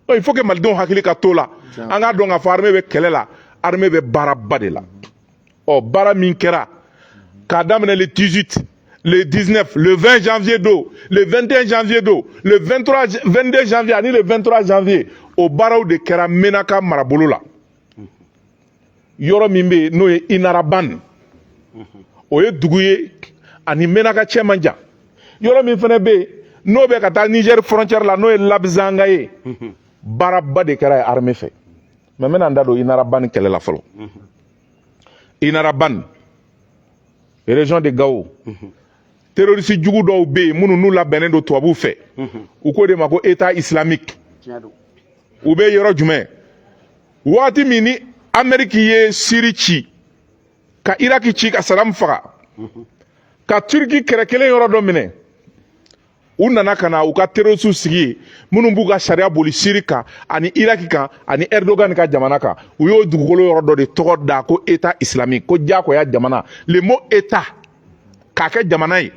Donc il faut que malidenw hakili ka to la, an k'a dɔn k'a fɔ armée bɛ kɛlɛ la, armée bɛ baaraba de la. Ɔ, baara min kɛra k'a daminɛ le 18, le 19, le 20 janvier don, le 21 janvier don, le 23, 22 janvier ani le 23 janvier, o baaraw de kɛra Menaka marabolo la. Yɔrɔ min bɛ yen, n'o ye Inaraban, o ye dugu ye ani Menaka cɛ man jan. Yɔrɔ min fana bɛ yen, n'o bɛ ka taa Niger frontière la, n'o ye Labizanga ye, baaraba de kɛra armée fɛ. Mais n bɛna n da don Inaraban kɛlɛ la fɔlɔ. Inaraban, région de Gao, terroriste jugu dɔw bɛ yen minnu n'u labɛnnen don tubabuw fɛ, u k'o de ma ko État islamique. U bɛ yɔrɔ jumɛn? Waati min ni Amérique ye Syrie ci, ka Iraki ci, ka Saddam faga, ka Turki kɛrɛ kelen yɔrɔ dɔ minɛ, u nana ka na u ka terroriste sigi yen minnu b'u ka sariya boli Syrie kan ani Iraki kan ani Erdogan ka jamana kan. U y'o dugukolo yɔrɔ dɔ de tɔgɔ da ko État islamique, ko diyagoya jamana. Le mot État k'a kɛ jamana ye,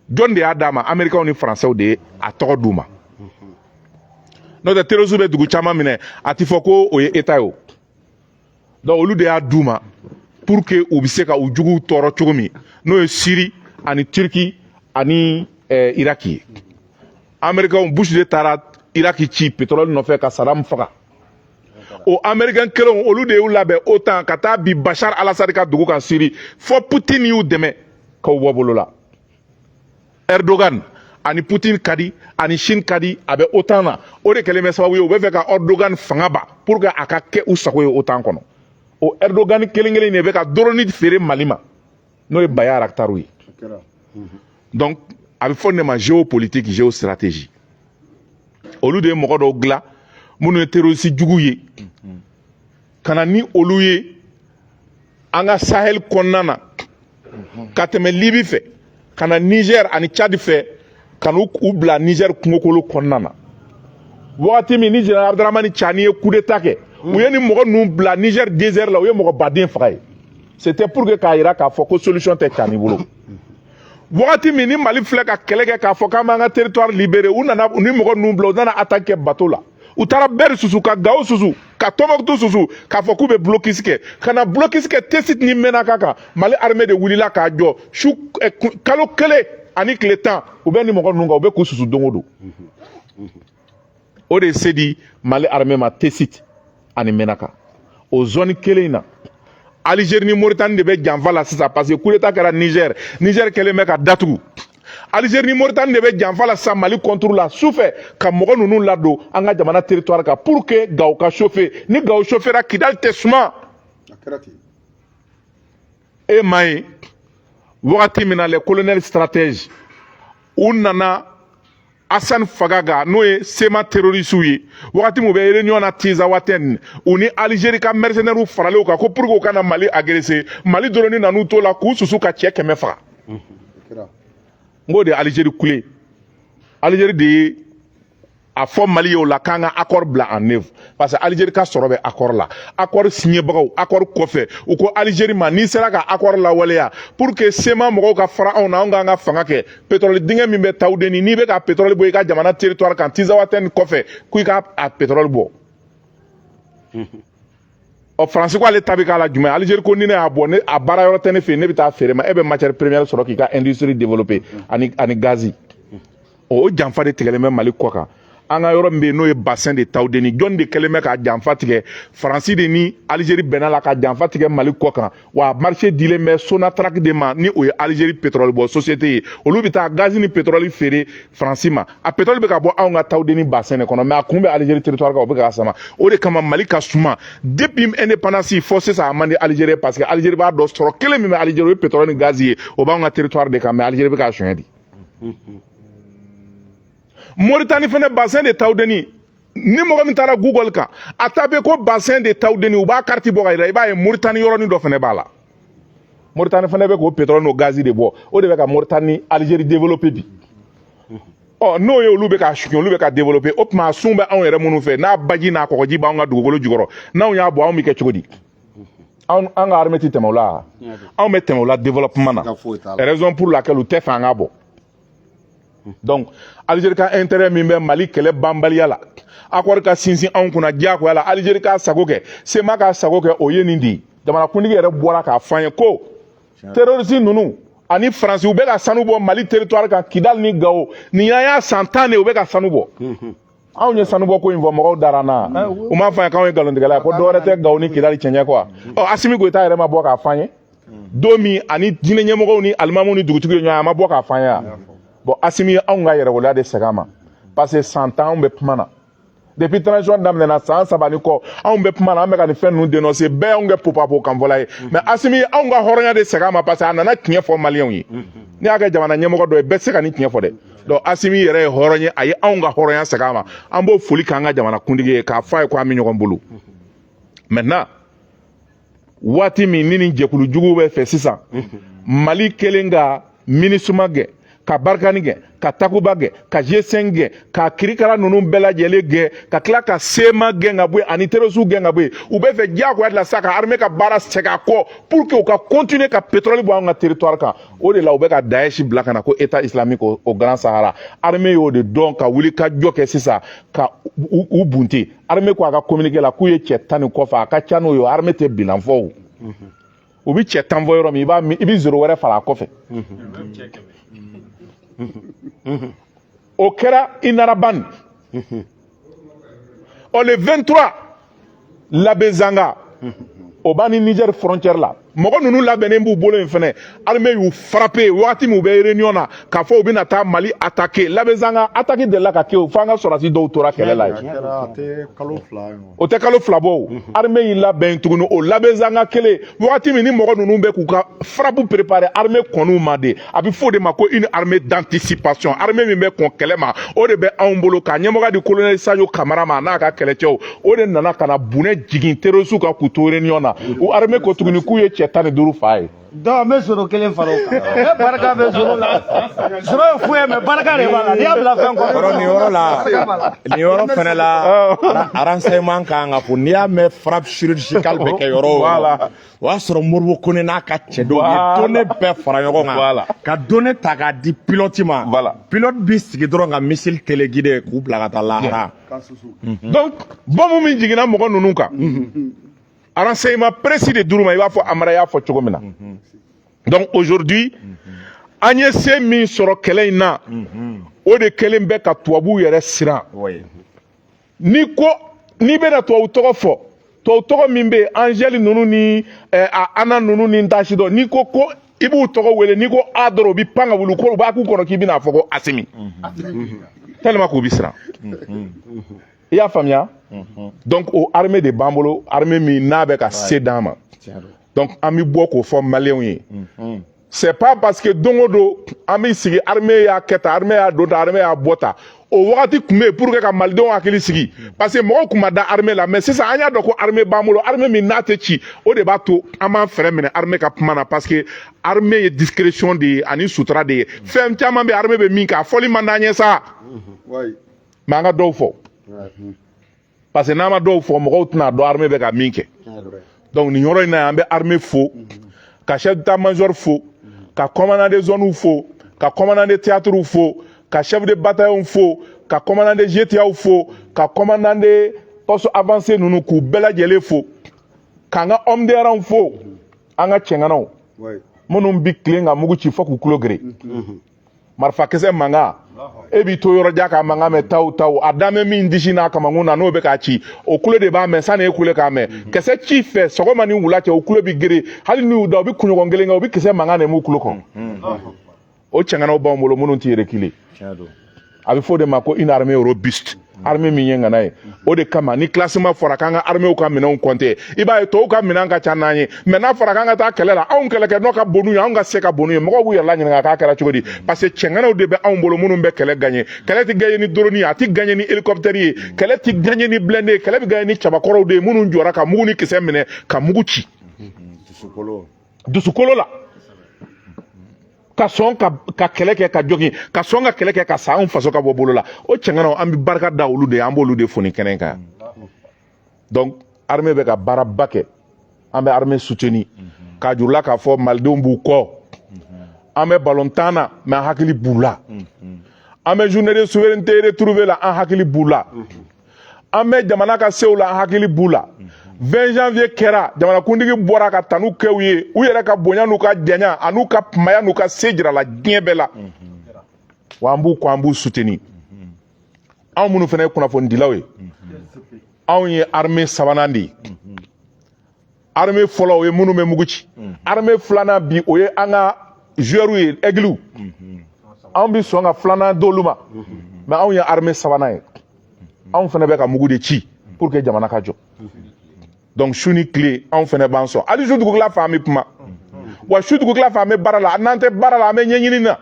jɔn de y'a d'a ma? Américains ni Français de ye a tɔgɔ d'u ma. N'o tɛ, terroriste bɛ dugu caman minɛ, a ti fɔ ko o ye État ye. O donc olu de y'a d'u ma pour que u bɛ se ka u juguw tɔɔrɔ cogo min, n'o ye Syrie ani Turki ani Iraki ye. Américains, Bush de taara Iraki ci pétrole nɔfɛ ka Saddam faga. O Américain kelenw, olu de y'u labɛn OTAN ka taa bi Bashar al-Assad ka dugu kan Syrie, fɔ Poutine y'u dɛmɛ k'aw bɔ bolo la. Erdogan ani Poutine ka di, ani Chine ka di, a bɛ OTAN na. O de kɛlen bɛ sababu ye u bɛ fɛ ka Erdogan fanga ba pour que a ka kɛ u sago ye OTAN kɔnɔ. O Erdogan kelen kelen de bɛ ka drone feere Mali ma, n'o ye Bayraktar ye. Donc a bɛ fɔ nin de ma géopolitique, géostratégie. Olu de ye mɔgɔ dɔw dilan minnu ye terroriste jugu ye ka na ni olu ye an ka Sahel kɔnɔna na, ka tɛmɛ Libi fɛ ka na Niger ani Tchad fɛ, ka n'u u bila Niger kungokolo kɔnɔna na. Wagati min ni général Abdramani Tchani ye coup d'état kɛ, u ye ni mɔgɔ ninnu bila Niger désert la, u ye mɔgɔ baden faga ye. C'était pour que k'a yira k'a fɔ ko solution tɛ Tchani bolo. Wagati min ni Mali filɛ ka kɛlɛ kɛ k'a fɔ k'an b'an ka territoire libéré, u nana ni mɔgɔ ninnu bila, u nana attaque kɛ bateau la. U taara Bɛri susu, ka Gawo susu, ka Tɔnbɔkutu susu, k'a fɔ k'u bɛ blocus kɛ, ka na blocus kɛ Tesit ni Menaka kan. Mali armée de wulila k'a jɔ su kalo 1 ani tile 10, u bɛ ni mɔgɔ ninnu kan, u bɛ k'u susu don o don. O de ye se di Mali armée ma Tesit ani Menaka, o zone kelen in na. Algérie ni Mauritanie de bɛ janfa la sisan, parce que coup d'état kɛra Niger, Niger kɛlen bɛ ka datugu. Algérie ni Mauritanie de bɛ janfa la sisan Mali contre la sufɛ, ka mɔgɔ ninnu ladon an ka jamana territoire kan pour que Gawo ka chauffer. Ni Gawo chauffera, Kidali tɛ suma. E m'a ye wagati min na les colonels stratèges, u nana Hassan Fagaga, n'o ye CMA terroriste ye, wagati min u bɛ réunion na Tinzawaten, u ni Algérie ka mercenaires faralen u kan ko pour que u kana Mali agresser, Mali dɔrɔn nan'u to la k'u susu ka cɛ 100 faga. N k'o de ye Algérie kule. Algérie de ye a fɔ Mali ye o la k'an ka accord bila en œuvre, parce que Algérie ka sɔrɔ bɛ accord la. Accord signébagaw, accord kɔfɛ, u ko Algérie ma n'i sera ka accord lawaleya pour que CMA mɔgɔw ka fara anw na, anw k'an ka fanga kɛ, pétrole dingɛ min bɛ Tawudeni, n'i bɛ ka pétrole bɔ i ka jamana territoire kan Tinzawaten kɔfɛ, ko i ka a pétrole bɔ. Ɔ, Faransi ko ale ta bɛ k'a la jumɛn? Algérie ko ni ne y'a bɔ, ne a baara yɔrɔ tɛ ne fɛ yen, ne bɛ taa feere ma, e bɛ matière première sɔrɔ k'i ka industrie développer ani gazi. O janfa de tigɛlen bɛ Mali kɔ kan. An ka yɔrɔ min bɛ yen, n'o ye bassin de Tawudeni, jɔn de kɛlen bɛ ka janfa tigɛ? Faransi de ni Algérie bɛnna la ka janfa tigɛ Mali kɔ kan. Wa marché dilen bɛ Sonatrach de ma, ni o ye Algérie pétrole bɔ société ye. Olu bɛ taa gazi ni pétrole feere Faransi ma. A pétrole bɛ ka bɔ anw ka Tawudeni bassin de kɔnɔ, mais a kun bɛ Algérie territoire kan, o bɛ k'a sama. O de kama Mali ka suma depuis indépendance fɔ sisan, a man di Algérie, parce que Algérie b'a dɔn sɔrɔ kelen min bɛ Algérie, o ye pétrole ni gazi ye, o b'anw ka territoire de kan, mais Algérie bɛ k'a suɲɛ de. Mauritanie fɛnɛ, bassin de Tawudeni, ni mɔgɔ min taara Google kan, a tape ko bassin de Tawudeni, u b'a carte bɔ ka yira, i b'a ye Mauritanie yɔrɔnin dɔ fɛnɛ b'a la. Mauritanie fɛnɛ bɛ k'o pétrole n'o gazi de bɔ, o de bɛ ka Mauritanie, Algérie développer bi. Ɔ, n'o ye olu bɛ ka suɲɛ, olu bɛ ka développer, o tuma a sun bɛ anw yɛrɛ minnu fɛ, n'a baji n'a kɔgɔji b'anw ka dugukolo jukɔrɔ, n'anw y'a bɔ, anw bɛ kɛ cogo di? An ka armée tɛ tɛmɛ o la, anw bɛ tɛmɛ o la développement na. Raison pour laquelle u tɛ fɛ an ka bɔ. Donc Algérie ka intérêt min bɛ Mali kɛlɛ banbaliya la, Accord ka sinsin anw kunna diyagoya la, Algérie k'a sago kɛ, CMA k'a sago kɛ, o ye nin de ye. Jamanakuntigi yɛrɛ bɔra k'a fɔ an ye ko terroriste ninnu ani Faransi, u bɛ ka sanu bɔ Mali territoire kan, Kidali ni Gawo. Nin y'an y'a san 10 de ye, u bɛ ka sanu bɔ. Anw ye sanubɔ ko in fɔ, mɔgɔw dara an na, u m'a fɔ an ye k'anw ye nkalontigɛla ye, ko dɔwɛrɛ tɛ Gawo ni Kidali cɛɲɛ quoi. Ɔ, Asimi Goyita yɛrɛ ma bɔ k'a fɔ an ye don min ani diinɛ ɲɛmɔgɔw ni alimamuw ni dugutigiw ye ɲɔgɔn ye, a ma bɔ k'a fɔ an ye wa? Bon, Asimi ye anw ka yɛrɛwoloya de segin a ma, parce que san 10 anw bɛ kuma na. Depuis transition daminɛna, san 3 ni kɔ, anw bɛ kuma na, an bɛ ka nin fɛn ninnu dénoncer, bɛɛ y'anw kɛ popapo kanfɔla ye. Mais Asimi ye anw ka hɔrɔnya de segin a ma, parce que a nana tiɲɛ fɔ maliyɛnw ye. N'i y'a kɛ jamana ɲɛmɔgɔ dɔ ye, bɛɛ tɛ se ka nin tiɲɛ fɔ dɛ. Donc Asimi yɛrɛ ye hɔrɔn ye, a ye anw ka hɔrɔnya segin a ma. An b'o foli k'an ka jamana kuntigi ye, k'a fɔ a ye ko an bɛ ɲɔgɔn bolo. Maintenant, waati min ni nin jɛkulu juguw bɛ fɛ sisan Mali kelen ka MINUSMA gɛn, ka Barkhane gɛn, ka Takuba gɛn, ka G5 gɛn, ka kirikara ninnu bɛɛ lajɛlen gɛn, ka tila ka CMA gɛn ka bɔ yen, ani terroriste gɛn ka bɔ yen, u bɛ fɛ diyagoya de la sisan ka armée ka baara segin a kɔ pour que u ka continuer ka pétrole bɔ anw ka territoire kan. O de la u bɛ ka Daesh bila ka na, ko État islamique au Grand Sahara. Armée y'o de dɔn ka wuli ka jɔ kɛ sisan ka u bunte. Armée ko a ka communiqué la k'u ye cɛ 10 ni kɔfɛ, a ka ca n'o ye. Armée tɛ bilan fɔ, o u bɛ cɛ 10 fɔ yɔrɔ min, i b'a i bɛ zéro wɛrɛ fara a kɔfɛ. O kɛra Inaraban. Ɔ, le 23, Labezanga, o b'a ni Niger frontière la, mɔgɔ ninnu labɛnnen b'u bolo yen fɛnɛ. Armée y'u frappé wagati min u bɛ réunion na k'a fɔ u bɛna taa Mali attaquer. Labezanga attaque delila ka kɛ o, f'an ka sɔrɔdasi dɔw tora kɛlɛ la yen. O tɛ kalo 2 bɔ o. Armée y'i labɛn tuguni o Labezanga kelen, wagati min ni mɔgɔ ninnu bɛ k'u ka frappe préparer, armée kɔn'u ma de. A bɛ fɔ o de ma ko une armée d'anticipation. Armée min bɛ kɔn kɛlɛ ma, o de bɛ anw bolo, k'a ɲɛmɔgɔ di colonel Sadio Kamara ma n'a ka kɛlɛcɛw. O de nana ka na bunɛ jigin terroriste kan k'u to réunion na. O armée ko tuguni k'u ye cɛ 15 fa ye. Donc n bɛ soro kelen fara o kan. Ne barika bɛ soro la. Soro ye fu ye, mais barika de b'a la. N'i y'a bila fɛn kɔnɔ. Yɔrɔ nin yɔrɔ la, nin yɔrɔ fɛnɛ la, renseignement kan ka fɔ. N'i y'a mɛn frappe chirurgicale bɛ kɛ yɔrɔ o yɔrɔ, o y'a sɔrɔ Modibo Kone n'a ka cɛdenw ye données bɛɛ fara ɲɔgɔn kan, ka données ta k'a di pilote ma. Pilote bi sigi dɔrɔn ka missile téléguidé k'u bila ka taa lahara. Donc bombe min jiginna mɔgɔ ninnu kan, renseignement précis de dir'u ma, i b'a fɔ Amara y'a fɔ cogo min na. Donc aujourd'hui, an ye se min sɔrɔ kɛlɛ in na, o de kɛlen bɛ ka tubabuw yɛrɛ siran. Ni ko n'i bɛna tubabu tɔgɔ fɔ, tubabu tɔgɔ min bɛ yen, Angèle ninnu ni Ana ninnu ni n t'a si dɔn, n'i ko ko i b'u tɔgɔ wele, n'i ko a dɔrɔn, u bɛ pan ka wuli ko u b'a k'u kɔnɔ k'i bɛna fɔ ko Asimi, tellement k'u bɛ siran. I y'a faamuya? Donc o armée de b'an bolo, armée min n'a bɛ ka se d'an ma. Donc an bɛ bɔ k'o fɔ maliyɛnw ye. C'est pas parce que don o don an bɛ sigi, armée y'a kɛ tan, armée y'a don tan, armée y'a bɔ tan. O wagati tun bɛ yen pour que ka malidenw hakili sigi, parce que mɔgɔw tun ma da armée la. Mais sisan an y'a dɔn ko armée b'an bolo, armée min n'a tɛ ci. O de b'a to an b'an fɛɛrɛ minɛ armée ka kuma na, parce que armée ye discrétion de ye ani sutura de ye. Fɛn caman bɛ armée bɛ min kɛ, a fɔli man d'an ye sa, mais an ka dɔw fɔ, parce que n'an ma dɔw fɔ, mɔgɔw tɛna dɔn armée bɛ ka min kɛ. Donc nin yɔrɔ in na, an bɛ armée fo, ka chef d'état-major fo, ka commandant de zone fo, ka commandant de théâtre fo, ka chef de bataillon fo, ka commandant de GTA fo, ka commandant de poste avancé ninnu, k'u bɛɛ lajɛlen fo, k'an ka homme de rang fo, an ka cɛŋanaw minnu bi tilen ka mugu ci fo k'u tulo gere, marifakisɛ mankan, e b'i to yɔrɔ jan k'a mankan mɛn, taw taw, a danbɛ min disi n'a kamankun na, n'o bɛ k'a ci, o kulo de b'a mɛn sanni e kule k'a mɛn. Kisɛ ci fɛ sɔgɔma ni wula cɛ, o kulo bi gere. Hali n'u y'u da, u bɛ kunɲɔgɔn kelen kɛ, u bɛ kisɛ mankan de m'u kulo kɔnɔ. O cɛŋanaw b'anw bolo minnu tɛ reculer. A bɛ fɔ o de ma ko une armée robuste, armée min ye ŋana ye. O de kama ni classement fɔra k'an ka armée ka minɛnw compter, i b'a ye tɔw ka minɛn ka ca n'an ye. Mais n'a fɔra k'an ka taa kɛlɛ la, anw kɛlɛkɛ n'o ka bon n'u ye, anw ka se ka bon n'u ye, mɔgɔw b'u yɛrɛ la ɲininka k'a kɛra cogo di, parce que cɛŋanaw de bɛ anw bolo minnu bɛ kɛlɛ gagner. Kɛlɛ tɛ gagner ni drone ye, a tɛ gagner ni hélicoptère ye, kɛlɛ tɛ gagner ni blindé ye, kɛlɛ bɛ gagner ni cabakɔrɔw de ye, minnu jɔra ka mugu ni kisɛ minɛ ka mugu ci dusukolo la, ka sɔn ka kɛlɛ kɛ ka jogin, ka sɔn ka kɛlɛ kɛ ka sa anw faso ka bɔ bolo la. O cɛŋanaw, an bɛ barika da olu de ye, an b'olu de fo nin kɛnɛ kan. Donc armée bɛ ka baaraba kɛ, an bɛ armée soutenir k'a jurula k'a fɔ malidenw b'u kɔ. An bɛ balontan na, mais an hakili b'u la. An bɛ journée de souveraineté retrouvée la, an hakili b'u la. An bɛ jamana ka sew la, an hakili b'u la. 20 janvier kɛra, jamanakuntigi bɔra ka tanu kɛ u ye, u yɛrɛ ka bonya n'u ka janya an'u ka kumaya n'u ka se jira la diɲɛ bɛɛ la. Wa an b'u kɔ, an b'u soutenir. Anw minnu fana ye kunnafonidilaw ye, anw ye armée sabanan de ye. Armée fɔlɔ, o ye minnu bɛ mugu ci. Armée filanan bi, o ye an ka joueurs ye, aigles. Anw bɛ sɔn ka filanan d'olu ma, mais anw ye armée sabanan ye. Anw fana bɛ ka mugu de ci pour que jamana ka jɔ. Donc su ni tile, anw fana b'an sɔn. Hali su dugukila fɛ, an bɛ kuma. Wa su dugukila fɛ, an bɛ baara la. N'an tɛ baara la, an bɛ ɲɛɲini na.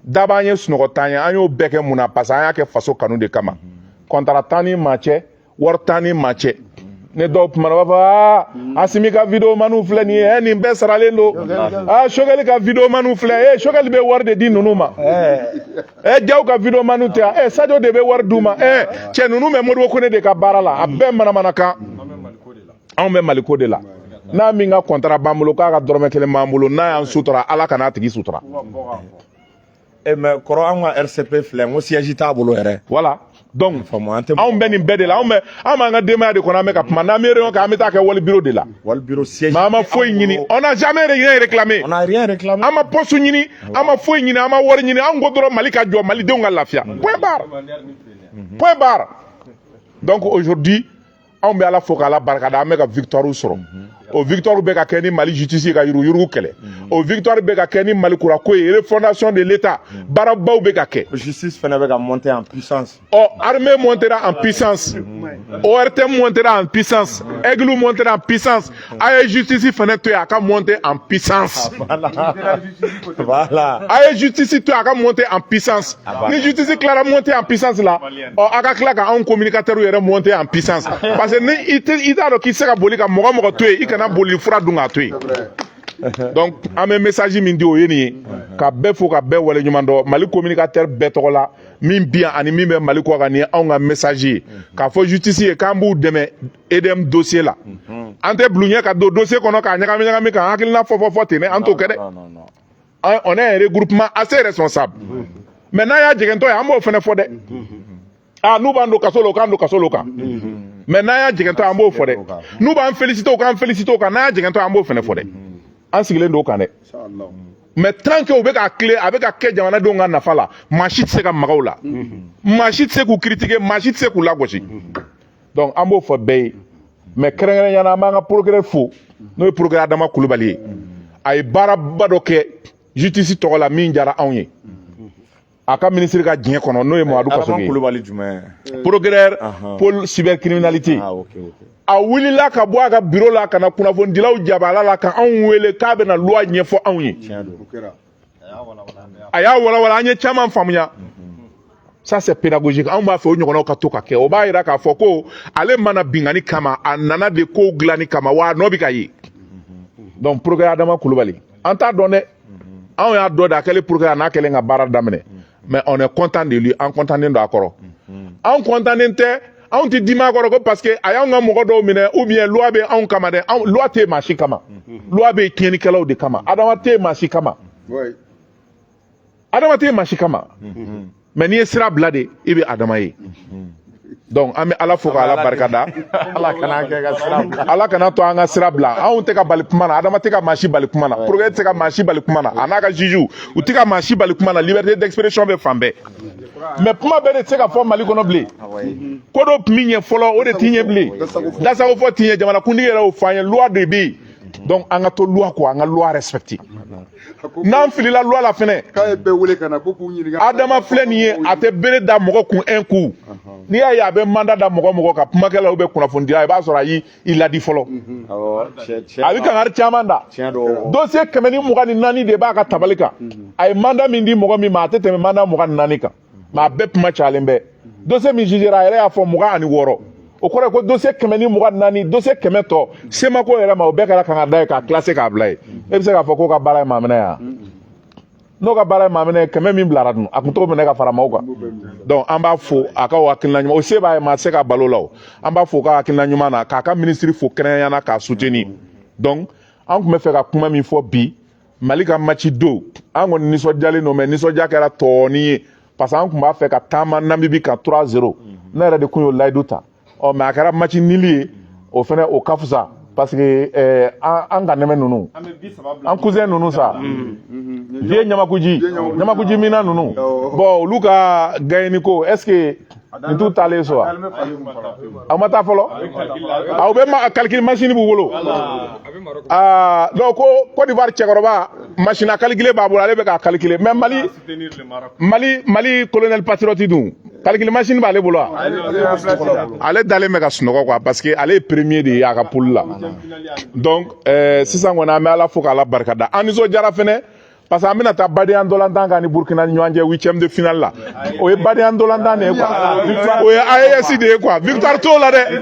Da b'an ye, sunɔgɔ t'an ye. An y'o bɛɛ kɛ mun na? Parce que an y'a kɛ faso kanu de kama. Contrat t'an ni maa cɛ, wari t'an ni maa cɛ. Ne dɔw kumana, u b'a fɔ: aa, Asimi ka vidéo maniw filɛ nin ye, ɛ, nin bɛɛ saralen don. Aa, Choguel ka vidéo maniw filɛ, ɛ, Choguel bɛ wari de di ninnu ma. Ɛ, Jaw ka vidéo maniw tɛ yan, ɛ, Sadio de bɛ wari d'u ma. Ɛ, cɛ ninnu bɛ Modibo Kone de ka baara la. A bɛɛ manamanakan. Anw bɛ Maliko de la. N'a min ka contrat b'an bolo, k'a ka dɔrɔmɛ kelen b'an bolo, n'a y'an sutura, Ala kana a tigi sutura. E mais kɔrɔ, an ka RCP filɛ, n ko siège t'a bolo yɛrɛ. Voilà, donc Faamu, an tɛ. Anw bɛ nin bɛɛ de la. Anw bɛ, an b'an ka denbaya de kɔnɔ, an bɛ ka kuma. N'an bɛ réunion kɛ, an bɛ taa kɛ wali bureau de la. Wali bureau siège. Mais an ma foyi ɲini, on n'a jamais rien réclamé. On n'a rien réclamé. An ma poste ɲini, an ma foyi ɲini, an ma wari ɲini. An ko dɔrɔn Mali ka jɔ, malidenw ka lafiya, point barre, point barre. Donc aujourd'hui, anw bɛ Ala fo k'Ala barikada, an bɛ ka victoire sɔrɔ. O victoire bɛ ka kɛ ni Mali justice ye ka yuruguyurugu kɛlɛ. O victoire bɛ ka kɛ ni Mali kura ko ye, refondation de l'État, baarabaw bɛ ka kɛ. Justice fɛnɛ bɛ ka monter en puissance. Ɔ, armée montera en puissance, ORTM montera en puissance, Aigle montera en puissance. A ye justice fɛnɛ to yen, a ka monter en puissance. Voilà. A ye justice to yen, a ka monter en puissance. Ni justice tilara monter en puissance la, ɔ, a ka tila ka anw communicateurs yɛrɛ monter en puissance, parce que ni i tɛ, i t'a dɔn k'i tɛ se ka boli ka mɔgɔ mɔgɔ to yen, i kana boli fura dun k'a to yen. Donc an bɛ message min di, o ye nin ye: ka bɛɛ fo, ka bɛɛ waleɲuman dɔn, Mali communicateur bɛɛ tɔgɔ la, min bi yan ani min bɛ Mali kɔ kan. Nin ye anw ka message ye k'a fɔ justice ye k'an b'u dɛmɛ EDM dossier la. An tɛ bulon ɲɛ ka don dossier kɔnɔ k'a ɲagami ɲagami, k'an hakilina fɔ fɔ fɔ ten dɛ, an t'o kɛ dɛ. Non, non, non. On est un regroupement assez responsable, mais n'a y'a jɛgɛntɔ ye, an b'o fɛnɛ fɔ dɛ. Ah, n'u b'an don kaso la, u k'an don kaso la o kan. Mais n'an y'a jɛgɛntɔ ye, an b'o fɔ dɛ. N'u b'an féliciter, u k'an féliciter o kan. N'an y'a jɛgɛntɔ ye, an b'o fɛnɛ fɔ dɛ. An sigilen don o kan dɛ. Mais tant que u bɛ k'a tile, a bɛ ka kɛ jamanadenw ka nafa la, maa si tɛ se ka maga u la, maa si tɛ se k'u critiquer, maa si tɛ se k'u lagosi. Donc an b'o fɔ bɛɛ ye. Mais kɛrɛnkɛrɛnnenya la, an b'an ka procureur fo, n'o ye procureur Adama Kulubali ye. A ye baaraba dɔ kɛ justice tɔgɔ la min diyara anw ye, a ka ministre ka diɲɛ kɔnɔ, n'o ye Mamadu Adama Kasoge ye. Kulubali jumɛn? Procureur pôle cybercriminalité. Ah, ok. A wulila ka bɔ a ka bureau la ka na kunnafonidilaw jabala la, ka anw wele k'a bɛna loi ɲɛfɔ anw ye. Tiɲɛ don. A y'a walawala, an ye caman faamuya. Ça, c'est pédagogique. Anw b'a fɛ o ɲɔgɔnnaw ka to ka kɛ. O b'a yira k'a fɔ ko ale mana bingani kama, a nana de kow dilanni kama, wa a nɔ bɛ ka ye. Donc procureur Adama Kulubali, an t'a dɔn dɛ, anw y'a dɔn de a kɛlen procureur, a n'a kɛlen ka baara daminɛ. Mais on est content de lui. An content don a kɔrɔ. Anw content tɛ, anw tɛ dimi a kɔrɔ ko parce que a y'anw ka mɔgɔ dɔw minɛ ou bien loi bɛ anw kama dɛ. Anw, loi tɛ maa si kama, loi bɛ tiɲɛnikɛlaw de kama. Adama tɛ maa si kama, Adama tɛ maa si kama. Mais n'i ye sira bila de, i bɛ Adama ye. Donc an bɛ Ala fo ka Ala barikada. Ala kana kɛ ka sira bila. Ala kana to an ka sira bila. Anw tɛ ka bali kuma na, Adama tɛ ka maa si bali kuma na, procureur tɛ se ka maa si bali kuma na, a n'a ka juge, u tɛ ka maa si bali kuma na. Liberté d'expression bɛ fan bɛɛ, mais kuma bɛɛ de tɛ se ka fɔ Mali kɔnɔ bilen. Ko dɔ tun bɛ ɲɛ fɔlɔ, o de tɛ ɲɛ bilen. Dasago fɔ tɛ ɲɛ. Jamanakuntigi yɛrɛ y'o fɔ an ye, loi de bɛ yen. Donc an ka to loi kɔ, an ka loi respecter. N'an filila loi la fɛnɛ, K'a ye bɛɛ wele ka na ko k'u ɲininka. Adama filɛ nin ye, a tɛ bere da mɔgɔ kun un coup. N'i y'a ye a bɛ mandat da mɔgɔ mɔgɔ kan, kumakɛla ou bien kunnafonidila, i b'a sɔrɔ a y'i i ladi fɔlɔ. Awɔ, tiɲɛ tiɲɛ. A bɛ kangari caman da. Tiɲɛ don. Dossier 124 de b'a ka tabali kan. A ye mandat min di mɔgɔ min ma, a tɛ tɛmɛ mandat 24 kan. Mais a bɛɛ kuma cayalen bɛ. Dossier min jugera, a yɛrɛ y'a fɔ 26. O kɔrɔ ye ko dossier 124, dossier 100 tɔ semako yɛrɛ ma, o bɛɛ kɛra kangari da ye k'a classer k'a bila yen. E bɛ se k'a fɔ k'o ka baara ye maa minɛ yan? N'o ka baara ye maa minɛ, 100 min bilara dun, a kun t'o minɛ ka fara maaw kan. Donc an b'a fo a ka o hakilina ɲuman. O se b'a ye, maa tɛ se ka balo la. O an b'a fo k'a hakilina ɲuman na, k'a ka ministre fo kɛrɛnkɛrɛnnenya la, k'a soutenir. Donc an tun bɛ fɛ ka kuma min fɔ bi, Mali ka match don, an kɔni nisɔndiyalen don, mais nisɔndiya kɛra tɔɔni ye, parce que an tun b'a fɛ ka taama Namibi kan 3-0. Ne yɛrɛ de kun y'o layidu ta. Ɔ, mais a kɛra match nul ye, o fɛnɛ o ka fisa, parce que an ka nɛmɛ ninnu, an cousin ninnu sa, vieux Ɲamakuji, Ɲamakuji mina ninnu, bon, olu ka gagné ko, est ce que nin t'u taalen so wa? Aw ma taa fɔlɔ, aw bɛ ma calcul machine b'u bolo. Aa, donc ko Côte d'Ivoire cɛkɔrɔba, machine à calculer b'a bolo, ale bɛ k'a calculer. Mais Mali colonel patriote dun, calcul machine b'ale bolo wa? Ale dalen bɛ ka sunɔgɔ quoi, parce que ale ye premier de ye a ka poule la. Donc sisan kɔni, an bɛ Ala fo k'Ala barikada. An nisɔndiyara fɛnɛ, parce que an bɛna taa badenya ntolantan kan ni Burukina ni ɲɔgɔn cɛ huitième de finale la. O ye badenya ntolantan de ye quoi, o ye AES de ye quoi. Victoire t'o la dɛ,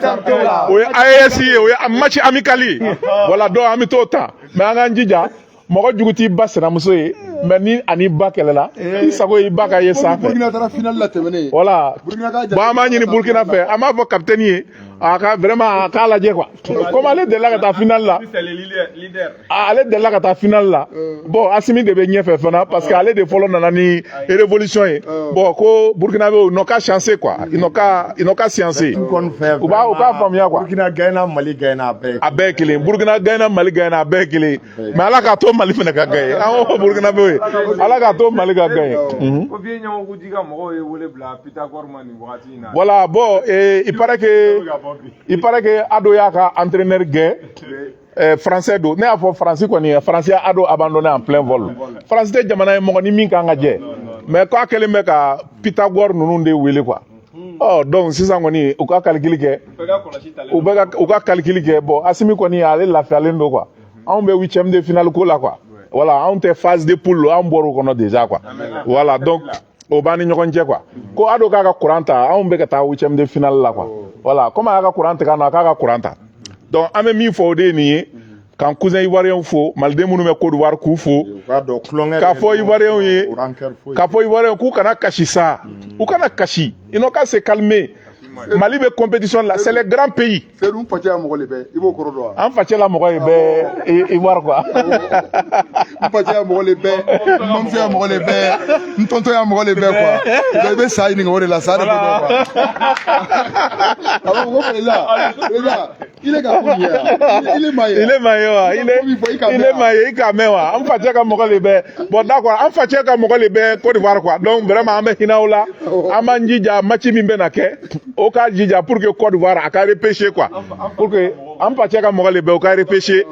o ye AES ye, o ye match amical ye. Voilà, donc an bɛ t'o ta. Mais an k'an jija, mɔgɔ jugu t'i ba sinamuso ye, mais ni ani ba kɛlɛla, i sago ye i ba ka ye sanfɛ. Burkina taara finale la tɛmɛnen. Voilà. Burkina ka Bon, an b'a ɲini Burkina fɛ, an b'a fɔ capitaine ye, a ka vraiment a k'a lajɛ quoi, comme ale delila ka taa finale la. Ah, ale delila ka taa finale la. Bon, Asimi de bɛ ɲɛfɛ fana, parce que ale de fɔlɔ nana ni révolution ye. Bon, ko Burkina bɛ, ils n'ont qu'à chancer quoi, ils n'ont qu'à sciencer. Kɔni fɛ. U k'a faamuya quoi. Burkina gagné, Mali gagné, a bɛɛ ye. A bɛɛ ye kelen. Burkina gagné, Mali gagné, a bɛɛ ye kelen. Mais Ala k'a to Mali fana ka gagné. An ko Burkina bɛ yen, Ala k'a to Mali ka gagné. Ko vieux Ɲamakuji ka mɔgɔw ye wele bila Pythagore ma nin wagati in na. Voilà, bon, et il paraît que Ado y'a ka entraîneur gɛn. Français don, ne y'a fɔ Faransi kɔni, Faransi y'a Ado abandonné en plein vol. Faransi tɛ jamana ye mɔgɔ ni min kan ka jɛ, mais k'a kɛlen bɛ ka Pythagore ninnu de wele quoi. Ɔ, donc sisan kɔni, u ka calcul kɛ, u bɛ ka u ka calcul kɛ. Bon, Asimi kɔni, ale lafiyalen don quoi. Anw bɛ huitième de finale ko la quoi. Voilà, anw tɛ phase de poule, anw bɔr'o kɔnɔ déjà quoi. Voilà, donc o b'an ni ɲɔgɔn cɛ quoi. Ko Ado k'a ka courant ta, anw bɛ ka taa huitième de finale la quoi. Voilà, comme a y'a ka courant tigɛ an na, a k'a ka courant ta. Donc an bɛ min fɔ, o de ye nin ye, k'an cousin ivoirien fo, maliden minnu bɛ Côte d'Ivoire, k'u fo. U k'a dɔn tulonkɛ. K'a fɔ ivoirien ye, rancœur foyi. K'a fɔ ivoirien k'u kana kasi sa, u kana kasi, ils n'ont qu'à se calmer. Mali bɛ compétition la, c'est les grands pays. Seydou, n facɛ ya mɔgɔ le bɛ, i b'o kɔrɔ dɔn wa? An facɛ la mɔgɔ ye bɛɛ Ivoire quoi. N facɛ ya mɔgɔ le bɛ, n bamuso ya mɔgɔ le bɛ, n tonton ya mɔgɔ le bɛ quoi. Donc i bɛ sa ɲininka o de la, sa de b'o dɔn quoi. A b'a fɔ ko président, président, il est ka ko nin ye wa? Il est maa ye. Il est maa ye wa? Il est il est maa ye, i k'a mɛn wa? An facɛ ka mɔgɔ le bɛ. Bon, d'accord, an facɛ ka mɔgɔ le bɛ Côte d'Ivoire quoi. Donc vraiment, an bɛ hinɛ o la, an b'an jija, match min bɛ na kɛ, o k'a jija pour que Côte d'Ivoire a ka repêcher quoi, pour que an facɛ ka mɔgɔ le bɛ, o ka repêcher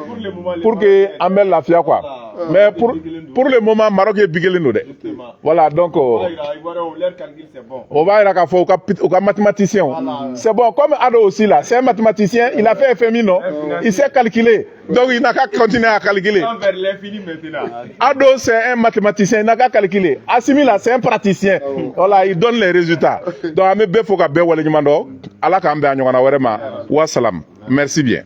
pour que an bɛ lafiya quoi. Mais pour le moment, Maroc ye bi kelen don dɛ. Voilà, donc o b'a yira k'a fɔ u ka mathématicien, c'est bon. Comme Ado aussi là, c'est un mathématicien, il a fait FMI, non? Il sait calculer, donc il n'a qu'à continuer à calculer. Ado, c'est un mathématicien, il n'a qu'à calculer. Assimi là, c'est un praticien. Voilà, il donne les résultats. Donc an bɛ bɛɛ fo ka bɛɛ waleɲuman dɔn. Ala k'an bɛn a ɲɔgɔnna wɛrɛ ma. Wa salam, merci bien.